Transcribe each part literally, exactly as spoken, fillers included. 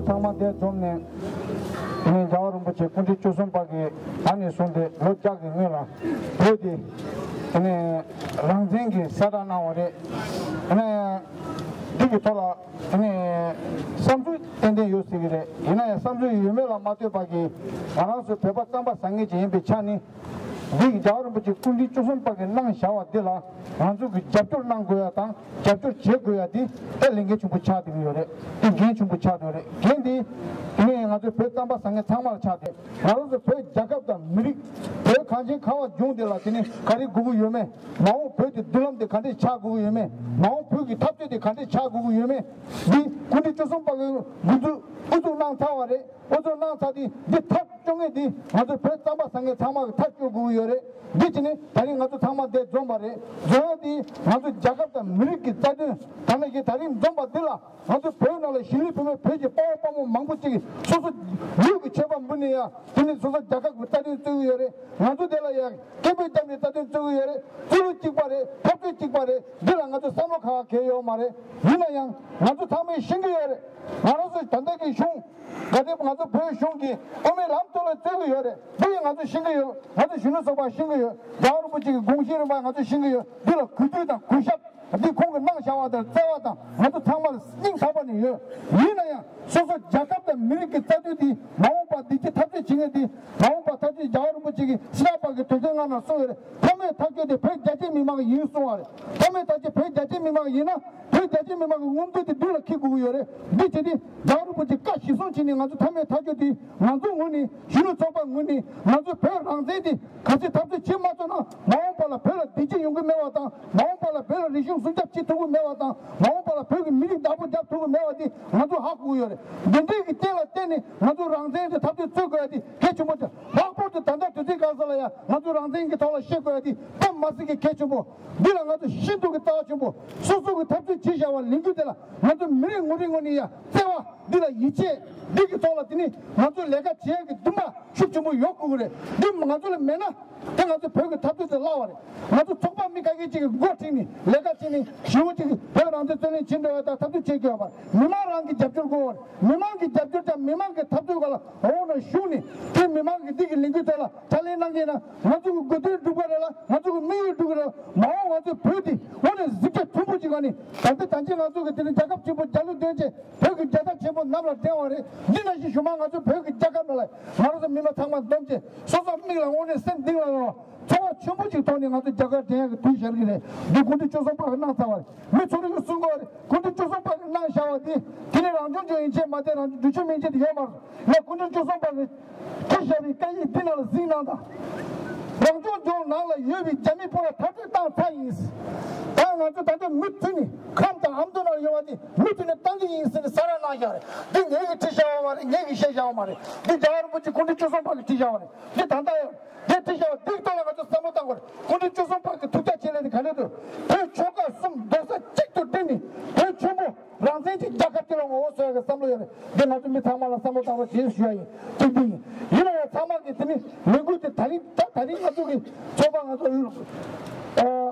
ཚང་མ་འདིར་འཛོམས་ནས། དེ་ནས་རྒྱལ་བ་རིན་པོ་ཆེ་སྐུ་ཕྲེང་བཅུ་གསུམ་པ་གིས་ད་ནས་བཟུང་སྟེ་ལོ་བརྒྱ་གི་སྔོན་ལ་བོད་དེ་དེ་ནས་རང་བཙན་གྱི་གསལ་བསྒྲགས་གནང་བ་རེད། དེ་ནས་འདི་གི་ཐོག་ལ་དེ་ནས་བསམ་ཚུལ་ཏན་ཏན་ཡོད་ཟེར་གྱི་རེད། ཡིན་ན་ཡང་བསམ་ཚུལ་ཡོད་མེད་ལ་མ་ལྟོས་པ་གི་ང་རང་ཚོ་བོད་པ་རྩམ་པ་ཟ་མཁན་ཅིག་ཡིན་པའི་ཆ་ནས། འདི་གི་རྒྱལ་བ་རིན་པོ་ཆེ་སྐུ་ཕྲེང་བཅུ་གསུམ་པ་གིས་གནང་བཞག་པ་འདི་ལ་ང་ཚོ་གིས་རྒྱབ་སྐྱོར་གནང་དགོས་ཡ་དང་རྒྱབ་སྐྱོར་བྱེད་དགོས་ཡ་འདི་ད་ལས་འགན་ཆེན་པོ་ཆགས་བསྡད་ཀྱི་ཡོད་རེད། འདི་འགན་ཆེན་པོ་ཆགས་བསྡད་ཡོད་རེད། འགན་འདི་དེ་ནས་ང་ཚོ་བོད་རྩམ་པ་ཟ་མཁན་ཚང་མ་ལ་ཆགས་བསྡད། ང་རང་ཚོ་བོད་རྒྱལ་ཁབ་དང་མི་རིགས། བོད་གངས་ཅན་གངས་བ་ལྗོངས་འདི་ལ་དེ་ནས་ག་རེ་དགོས་ཀྱི་ཡོད་མེད། མ་འོངས་བོད་ཀྱི་མདུན་ལམ་དེ་ག་འདྲས་ཆགས་དགོས་ཀྱི་ཡོད་མེད། མ་འོངས་བོད་ཀྱི་འཐབ་རྩོད་དེ་ག་འདྲས་ཆགས་དགོས་ཀྱི་ཡོད་མེད། འདི་སྐུ་ཕྲེང་བཅུ་གསུམ་པ་གིས་འགོ་འཛུགས་ཨུ་ཚུགས་གནང་ཚར་བ་རེད། ཨུ་ཚུགས་གནང་ཚར་དེ་འདི་ཐག་གཅོད་མཁན་དེ་ང་ཚོ་བོད་རྩམ་པ་ཟ་མཁན་ཚང་མ་གིས་ཐག་གཅོད་དགོས་ཀྱི་ཡོད་རེད། འདི་བྱས་ནས་ད་རིང་ང་ཚོ་ཚང་མ་འདིར་འཛོམས་པ་རེད། འཛོམས་ཡ་དེ་ང་ཚོ་རྒྱལ་ཁབ་དང་མི་རིགས་ཀྱི་རྩ་དོན། ད་ནང་བཞིན་ད་རིང་འཛོམས་པ་འདི་ལ་ང་ཚོ་བོད་ནང་ལ་གཞིས་ལུས་བོད་མི་བོད་ཀྱི་དཔའ་བོ་དཔའ་མོ་མང་པོ་ཅིག་སོ་སོ་ལུས་ཀྱི་མཆོད་པ་འབུལ་ནས་ཡ་དེ་ནས་སོ་སོ་རྒྱལ་ཁབ་ཀྱི་རྩ་དོན་རྩོད་ཀྱི་ཡོད་རེད། ང་ཚོ་དེ་ལ་ཡ་སྐད་འབོད་བརྒྱབ་ནས་རྩ་དོན་རྩོད་ཀྱི་ཡོད་རེད། རྩོད་ལུགས་གཅིག་པ་རེད། འཐབ་རྩོད་གཅིག་པ་རེད། འདི་ལ་ང་ཚོ་བསམ་བློ་གང་གང་གང་ཡོད་མ་རེད། ཡིན་ན་ཡང་ང་ཚོ་ཚང་མས་ཤེས་ཀྱི་ཡོད་རེད། ང་རང་ཚོ་ད་ལྟ་གི་གཞུང་ག་དེ་ང་ཚོ་བོད་གཞུང་གི་དབུ་མའི་ལམ་ཐོག་ལ་རྩོད་ཀྱི་ཡོད་རེད། འདི་ཡང་ང་ཚོ་ཤེས་ཀྱི་ཡོད། ང་ཚོ་གཞོན་ནུ་ཚོགས་པ་ཤེས་ཀྱི་ཡོད། རྒྱལ་བ་རིན་པོ་ཆེ་གི་དགོངས་གཞི་རིམ་པ་ང་ཚོ་ཤེས་ཀྱི་ཡོད། འདི་ལ་གུས་བཏུད་དང་གུས་ཞབས་འདི་ཁོང་གིས་གནང་བཞག་པ་དང་བརྩེ་བ་དང་ང་ཚོ་ཚང་མ་ལ་སྙིང་ཐག་པ་ནས་ཡོད། ཡིན་ན་ཡང་སོ་སོ་རྒྱལ་ཁབ་དང་མི་རིགས་ཀྱི་རྩ་དོན་འདི་མ་འོངས་པ་བདེ་སྐྱིད་འཐབ་རྩོད་བྱེད་མཁན་འདི་མ་འོངས་པ་འཐབ་རྩོད་རྒྱལ་བ་རིན་པོ་ཆེ་གིས་སྲིད་པ་གི་དོན་ཚན་ལྔ་ནང་གསུངས་ཡོད་རེད། མཐའ་མའི་ཐག་གཅོད་དེ་བོད་རྒྱ་ཆེ་མི་མང་གིས་ཡིན་གསུངས་པ་རེད། མཐའ་མའི་ཐག་གཅོད་བོད་རྒྱ་ཆེ་མི་མང་ཡིན་ན་བོད་རྒྱ་ཆེ་མི་མང་གི་མངོན་འདོད་དེ་མདུན་ལ་འཁྱེར་དགོས་ཀྱི་ཡོད་རེད། འདི་བྱས་ཏེ་རྒྱལ་བ་རིན་པོ་ཆེ་བཀའ་གཞིར་བཟུང་བྱས་ནས་ང་ཚོ་མཐའ་མའི་ཐག་གཅོད་དེ་ང་ཚོ་ངོས་ནས་གཞོན་ནུ་ཚོགས་པ་ངོས་ནས་ང་ཚོ་བོད་རང་བཙན་དེ་གལ་སྲིད་འཐབ་རྩོད་བྱེད་མ་ཐུབ་ན་མ་འོངས་པ་ལ་བོད་ལ་བདེ་སྐྱིད་ཡོང་གི་མེད་པ་དང་མ་འོངས་པ་ལ་བོད་ལ་རིག་གཞུང་སྲུང་སྐྱོབ་བྱེད་ཐུབ་ཀྱི་མེད་པ་དང་མ་འོངས་པ་ལ་བོད་ཀྱི་མི་རིགས་བདག་པོ་རྒྱབ་ཐུབ་ཀྱི་མེད་པ་དེ་ང་ཚོ་ཧ་གོ་གི་ཡོད་རེད། འདི་འདྲའི་གི་རྐྱེན་ལ་བརྟེན་ནས་ང་ཚོ་རང་བཙན་དེ་འཐབ་རྩོད་རྩོད་དགོས་ཡ་དེ་གལ་ཆེན་པོ་རེད། ལྷག་པར་དུ་ད་ལྟ་དུས་ཚོད་ག་ས་ལ་ཡ་ང་ཚོ་རང་བཙན་གྱི་ཐོག་ལ་བཤད་དགོས་ཡ་དེ་དཔེ་མ་སྲིད་ཀྱི་གལ་ཆེན་པོ། འདི་ལ་ང་ཚོ་ཤིན་ཏུ་གི་རྩ་བ་ཆེན་པོ། སོ་སོ་གི་འཐབ་རྩོད་བྱེད་བཞག་པ་ལས་འགུལ་དེ་ལ་ང་ཚོ་མི་རེ་ངོ་རེ་ངོས་ནས་ཡ་བརྩེ་བ་འདི་ལ་ཡིད་ཆེས་འདི་གི་ཐོག་ལ་དེ་ནི་ང་ཚོ་ལས་ཀ་བྱེད་ཡ་གི་འདུན་པ་ཤུགས་ཆེན་པོ་ཡོད་དགོས་ཀྱི་རེད། འདི་ང་ཚོ་ལ་མེད་ན་དེ་ང་ཚོ་བོད་ཀྱི་འཐབ་རྩོད་དེ་བརླག་པ་རེད། ང་ཚོ་ཚོགས་པ་མི་ཁ་ཤས་ཅིག་གི་འགོ་ཁྲིད་ནས་ལས་ཀ་བྱེད་ནས་ཞི་བོ་ཅིག་གི་བོད་རང་བཙན་རྩོད་ལེན་བྱེད་འགྲོ་བ་དང་འཐབ་རྩོད་བྱེད་དགོས་པ་རེད། མི་མང་རང་གི་རྒྱབ་སྐྱོར་དགོས་པ་རེད། མི་མང་གི་རྒྱབ་སྐྱོར་དང་མི་མང་གི་འཐབ་རྩོད་སྒང་ལ་འོག་ནས་ཞུགས་ནས་དེ་མི་མང་གི་འདི་གི་ལས་འགུལ་དེ་ལ་ཕྱག་ལས་གནང་མཁན་ན་ང་ཚོ་གི་དགོས་དོན་འགྲུབ་པ་རེད་ལ་ང་ཚོ་གི་དམིགས་ཡུལ་འགྲུབ་ཀྱི་རེད། མ་འོངས་ང་ཚོའི་བོད་འདི་འོག་ནས་གཟི་བརྗིད་མཐོན་པོ་ཅིག་སྒང་ནས་ད་ལྟ་ད་ཅི་ང་ཚོ་གི་དེ་ནི་རྒྱལ་ཁབ་ཆེན་པོ་རྒྱལ་གླུ་འདོན་བྱས། བོད་ཀྱི་རྒྱལ་དར་ཆེན་པོ་གནམ་ལ་བསྒྲེངས་པ་རེད། འདི་ནང་བཞིན་གཞུག་མ་ང་ཚོ་བོད་ཀྱི་རྒྱལ་ཁབ་ནང་ལ་ང་རང་ཚོ་མི་མང་ཚང་མ་འཛོམས་བྱས་སོ་སོ་མིག་ལ་འོང་ནས་སེམས་གཏིང་ལ་ལོ་ཚོར་བ་ཆེན་པོ་ཅིག་ཐོག་ནས་ང་ཚོ་རྒྱལ་ཁ་འདྲེན་ཡག་གི་དུས་ཤར་གྱི་རེད། འདི་སྐུ་མདུན་བཅུ་གསུམ་པ་གི་གནང་ཚར་བ་རེད། མི་ཚོ་རིག་གི་གསུང་གི་རེད། སྐུ་མདུན་བཅུ་གསུམ་པ་གི་གནང་བཞག་པ་འདི་དེ་ནས་རང་སྐྱོང་ལྗོངས་ཡན་ཆད་མ་བསྡད་རང་བྱུང་འདུ་ཤེས་མན་ཆད་དུ་ཡོད་མ་རེད། ངས་སྐུ་མདུན་བཅུ་གསུམ་པ་གི་ཁ་བཞག་པའི་བཀའ་ཡིག་འདི་ནང་ལ་གཟིགས་གནང་དང་། རང་སྐྱོང་ལྗོངས་ནང་ལ་ཡོད་པའི་རྒྱ་མི་ཕོ་བྲང་མཐར་སྐྲོད་བཏང་ཚར་ཡིན། ད་ང་ཚོ་ད་ལྟ་མུ་མཐུད་ནས་ཁམས་དང་ཨ་མདོ་ནང་ཡོད་པ་དེ་མུ་མཐུད་ནས་བཏང་གི་ཡིན་ཟེར་ནས་ས་ར་གནང་བཞག་རེད། འདི་ངེད་ཀྱིས་བྲིས་བཞག་པ་མ་རེད། ངེད་ཀྱིས་བཤད་བཞག་པ་མ་རེད། འདི་རྒྱལ་བ་རིན་པོ་ཆེ་སྐུ་ཕྲེང་བཅུ་གསུམ་པ་གིས་བྲིས་བཞག་པ་རེད། འདི་ད་ལྟ་ཡང་འདི་བྲིས་བཞག་པ་འདིའི་ཐོག་ལ་ང་ཚོ་བསམ་བློ་བཏང་དགོས་རེད། སྐུ་ཕྲེང་བཅུ་གསུམ་པ་གི་ཐུགས་རྒྱ་ཆེ་ལས་དེ་ག་ནས་འདུག་བོད་ཆོལ་ཁ་གསུམ་རྡོག་རྩ་གཅིག་ཏུ་བསྒྲིལ་ནས་བོད་ཆེན་པོ་རང་བཙན་གྱི་རྒྱལ་ཁབ་དེ་ལ་ངོ་བོ་བཟོ་ཡག་གི་བསམ་བློ་ཡོད་རེད། འདི་ང་ཚོ་མི་ཚང་མ་ལ་བསམ་བློ་བཏང་རོགས་ཞེས་ཞུ་ཡ་ཡིན། གཅིག་འདི་ཡིན། ཡིན་ན་ཡང་ཚང་མ་གིས་དེ་ནི་ལས་འགུལ་དེ་ད་རིང་ད་ད་རིང་ང་ཚོ་གི་ཚོགས་པ་ང་ཚོ་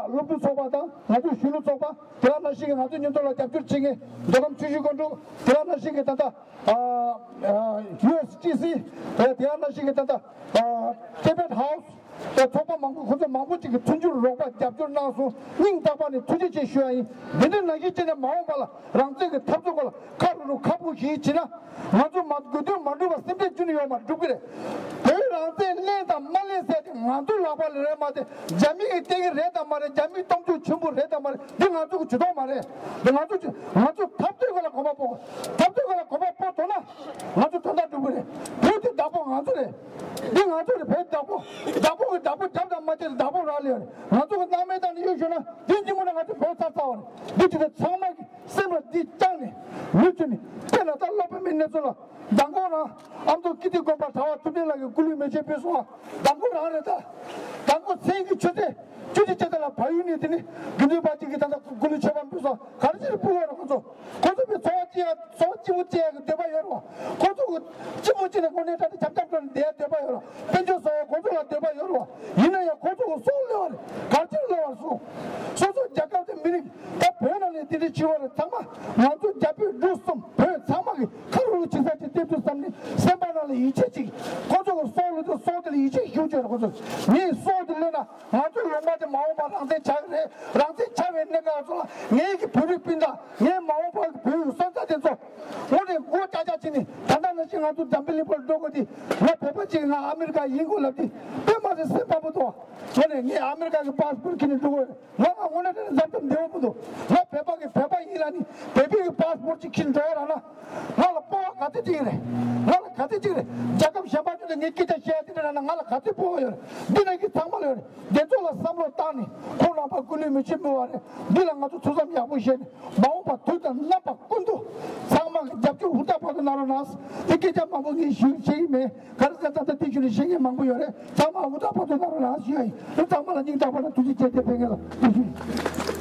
སློབ་ཕྲུག་ཚོགས་པ་དང་ང་ཚོ་གཞོན་ནུ་ཚོགས་པ་དེ་ག་ནང་བཞིན་གྱི་ང་ཚོ་མཉམ་དུ་ལ་རྒྱབ་སྐྱོར་བྱེད་མཁན་མདོ་ཁམས་ཆུ་བཞི་སྒང་དྲུག་དེ་ག་ནང་བཞིན་གྱི་ད་ལྟ་ཨ་ཨ་ཡུ་ཨེས་ཊི་སི་དེ་ག་ནང་བཞིན་གྱི་ད་ལྟ་ཨ་ཊི་བེཊ་ཧའུ་སི་དེ་ཚོགས་པ་མང་པོ་ཁོ་ཚོ་མང་པོ་ཅིག་གིས་མཐུན་འགྱུར་རོགས་པ་རྒྱབ་སྐྱོར་གནང་སོང་། སྙིང་ཐག་པ་ནས་ཐུགས་རྗེ་ཆེ་ཞུ་ཡ་ཡིན། འདི་འདྲའི་ནང་བཞིན་བྱས་ནས་མ་འོངས་པ་ལ་རང་བཙན་གྱི་འཐབ་རྩོད་སྐོར་ལ་ཁ་རུ་རུ་ཁ་སྦུག་ཞིག་བྱེད་ན་ང་ཚོ་མ་དགོས་དོན་མ་འགྲུབ་པ་སེམས་ཁྲལ་རྒྱུན་ནས་ཡོད་མ་འགྲུབ་ཀྱི་རེད། བོད་རང་བཙན་ལེན་དང་མ་ལེན་ཟེར་དེ་ང་ཚོ་ལག་པ་ལ་རེད་མ་གཏོགས་རྒྱ་མི་གིས་སྟེར་གྱི་རེད་དང་མ་རེད། རྒྱ་མིའི་གཏོང་རྒྱུ་ཆེན་པོ་རེད་དང་མ་རེད། འདི་ང་ཚོ་གི་ཇུས་གཏོགས་མ་རེད། འདི་ང་ཚོ་ཇུས་ང་ཚོ་འཐབ་རྩོད་སྐོར་ལ་གོ་བ་སྤོ་དགོས། འཐབ་རྩོད་སྐོར་ལ་གོ་བ་སྤོ་ཐུབ་ན་ང་ཚོ་དོན་དག་འགྲུབ་ཀྱི་རེད། བོད་དེ་བདག་པོ་ང་ཚོ་རེད། འདི་ང་ཚོ་རེད། བོད་བདག་པོ། བདག་པོ་གི་བདག་པོ་རྒྱབ་དང་མ་བརྒྱབ་བདག་པོ་རག་ལས་རེད། ང་ཚོ་གི་སྣང་མེད་བཏང་ནས་གཡུག་ཞོར་ན་འདི་གཉིས་མོ་ན་ང་ཚོ་བོད་ཚར་ཚར་བ་རེད། འདི་ཅི་ད་ཚང་མ་གི་སེམས་ལ་འདི་བཅངས་ནས་མུ་མཐུད་ནས་དཔེར་ན་ད་བློ་དཔེ་མེད་གནས་ཚུལ་ལ་མདང་དགོང་རང་ཨ་མདོ་ཀིརྟི་དགོན་པ་གྲྭ་པ་ཐུབ་བསྟན་ལགས་ཀྱིས་སྐུ་ལུས་མེ་མཆོད་ཕུལ་སོང་བ། མདང་དགོང་རང་རེད་ད། མདང་དགོང་མཚན་གྱི་ཆུ་ཚོད་བཅུ་གཅིག་ཕྱེད་ཀ་ལ་བལ་ཡུལ་ནས་དེ་ནི་དགེ་འདུན་པ་གཅིག་གིས་ད་ལྟ་སྐུ་ལུས་མཆོད་པ་ཕུལ་སོང་། ག་རེ་བྱས་ནས་ཕུལ་ཡོད་རེད་ཁོ་ཚོ། ཁོ་ཚོ་བའི་འཚོ་བ་སྐྱེལ་ཡ་འཚོ་བ་སྐྱིད་པོ་སྐྱེལ་ཡ་གི་འདོད་པ་ཡོད་རེད་བ། ཁོ་ཚོ་གི་སྐྱིད་པོ་སྐྱེལ་ནས་དངོས་གནས་དྲང་གནས་འཆམ་འཆམ་འགྲོ་ནས་བསྡད་ཡ་འདོད་པ་ཡོད་རེད་བ། དཔལ་འབྱོར་བཟང་ཡ་ཁོ་ཚོ་ལ་འདོད་པ་ཡོད་རེད་བ། ཡིན་ན་ཡང་ཁོ་ཚོ་གི་སྲོག་བློས་པ་རེད། ག་རེ་བྱས་ནས་བློས་པ་རེད་སྲོག། སོ་སོ་རྒྱལ་ཁབ་དང་མི་རིགས་ད་བོད་ནང་ནས་དེ་འདྲ་བྱེད་པ་རེད། ཚང་མ་ང་ཚོ་རྒྱ་བོད་འབྲུག་གསུམ་བོད་ཚང་མ་གི་ཁ་རུ་རུ་བྱེད་ས་ཅིག་དུ་བསམ་ནས་སེམས་པ་ནང་ལ་ཡིད་ཆེས་ཅིག་ཁོ་ཚོ་གི་སྲོག་ལུས་དང་སྲོག་དེ་ལ་ཡིད་ཆེས་ཞུ་ཆོག་རེད། ཁོ་ཚོ་ངའི་སྲོག་དེ་ལུས་ན་ང་ཚོའི་ལུང་པ་དེ་མ་འོངས་པར་རང་བཙན་ཆགས་ཀྱི་རེད། རང་བཙན་ཆགས་པའི་གནས་སྐབས་ཚོ་ལ་ངའི་གི་བོད་རིགས་སྤུན་ཟླ་ངའི་མ་འོངས་པར་གི་བོད་ཡིག་སོན་རྩ་དེ་ཚོ་དངོས་གནས་སྒོ་ལྕགས་ལྕགས་བྱས་ནས་ད་ལྟ་ནང་བཞིན་ང་ཚོ་འཛམ་བུ་གླིང་པར་འགྲོ་དགོས་དེ་ང་བོད་པ་ཅིག་ང་ཨ་མི་རི་ཀ་ཡིན་དགོས་ལབ་དེ་དཔེ་མ་རེད་སེམས་ཕམ་པོ་འདུག་དངོས་གནས་ངས་ཨ་མི་རི་ཀ་གི་པཱ་སི་པོར་ཊ་ཁྱེར་ནས་འགྲོ་དགོས་རེད། ང་ལ་དངོས་གནས་དྲང་གནས་འཛམ་ཐང་བདེ་བོ་མི་འདུག་ང་བོད་པ་གི་བོད་པ་ཡིན་ལབ་ནི་བོད་པའི་གི་པཱ་སི་པོར་ཊ་ཅིག་ཁྱེར་འགྲོ་ཡ་རག་ན་ང་ལ་སྤོབས་པ་ག་ཚོད་ཅིག་རེད། ང་ལ་ག་ཚོད་ཅིག་རེད། རྒྱལ་ཁབ་གཞན་པ་ཚོ་ལ་ངས་སྐད་ཆ་བཤད་ཡ་དེ་འདྲ་རག་ན་ང་ལ་ག་ཚོད་སྤོབས་པ་ཡོད་རེད། འདི་ན་གི་ཚང་མ་ལ་ཡོད་རེད། དེ་ཚོ་ལ་བསམ་བློ་བཏང་ནས་ཁོང་རྣམ་པ་སྐུ་ལུས་མི་ཕྱེད་མི་བ་རེད། འདི་ལ་ང་ཚོ་ཐུགས་བསམ་ཡག་པོ་བཞེས་ནས་མ་འོངས་པ་དུས་དང་རྣམ་པ་ཀུན་ཏུ་ཚང་མ་གི་རྒྱབ་སྐྱོར་ཧུར་ཐག་པ་དུ་གནང་རོགས་གནང་། དེ་སྐད་ཆ་མང་པོ་ངས་ཞུ་བྱེད་ཀྱི་མེད། ག་རེ་ཟེར་ད་ལྟ་དེ་ཞུ་ནས་བཤད་མཁན་མང་པོ་ཡོད་རེད། ཚང་མ་ཧུར་ཐག་པ་དུ་གནང་རོགས་གནང་ཞུ་ཡ་ཡིན། ཚང་མ་ལ་སྙིང་ཐག་པ་ནས་ཐུགས་རྗེ་ཆེ། དེ་ཕན་མཁན་ལ་ཐུགས་རྗེ་ཆེ།